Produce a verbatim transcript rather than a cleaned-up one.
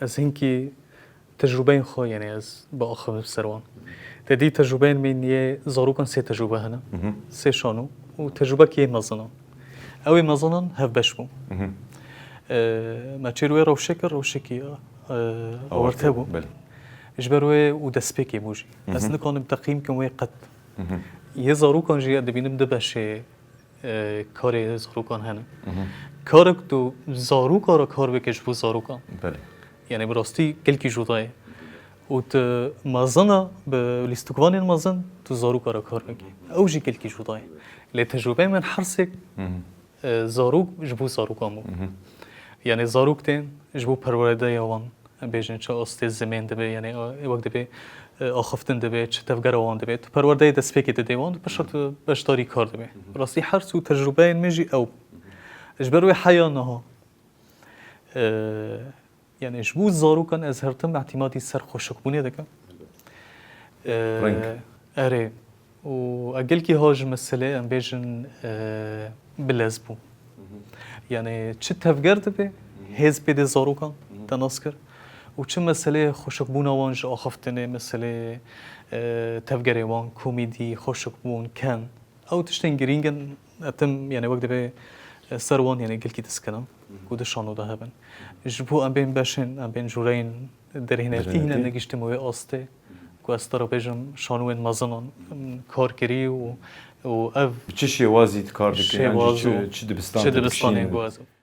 Ez hinkî tecrûbeyên xwe, yanî ez biaxivim ser wan. Te dî tecrûbeyên min yê zarokan sê tecrûbe hene. Sê şano û tecrûbek yê mezin e. Ew ê mezin in hevbeş bû. E, me çêr wê rewşek kir, rewşekî, e, awarte bû. Belê. Ji ber wê û destpêkê bû jî. Ez nikanim teqîm kim wê qet. Yê zarokan jî ez dibînim du beşê e, karê zarokan hene. Karek tu zaroka re kar bike ji bo zarokan. Belê. Yanî bi rastî gelkî cuda ye. Û tu mezina bi lîstikvanên mezin tu zaroka re kar bike. Ew jî gelkî cuda ye. Lê tecrûbeyê min her sê, e, zarok ji bo zarokan bû. Yanî zarok tên ji bo perwedeya wan, em bêjin çi astê zimên dibe, yanî, e, wek dibe, e, axiftin dibe, çi tevgera wan dibe, tu perwerdeyê destpêkê didê wan, piştre tu beşdarî kar dibe. Rastî her sê tecrûbeyên min jî ew bû. Ji ber wê heya niha, e, yanî ji bo zarokan ez her tim îtîmadî ser xweşikbûnê dikim. E, Reng. Erê. Û egelkî ha ji meselê, em bêjin, e, bilez bû. Yanî çi tevger dibe, hêz pê dê zarokan te nas kir. Û çi meselê xweşikbûna wan ji axiftinê, meselê, e, tevgerê wan, komîdî, xweşikbûn, ken. Ew tiştên girîng in, etim, yanî wek dibe, e, ser wan, yanî gelkî diskinin, ku di şano de hebin. Ji bo em bên beşên, em bên jûreyên derhênertî hîne negihiştime wê astê. Ku ez te re bêjim, şanoyên mezin in, kar kirî û, û ev Bi çi şêwazî kar dike, yan jî şêwaz û çi, çi dibistanê çi dibistanê dikişînin? Guhaz.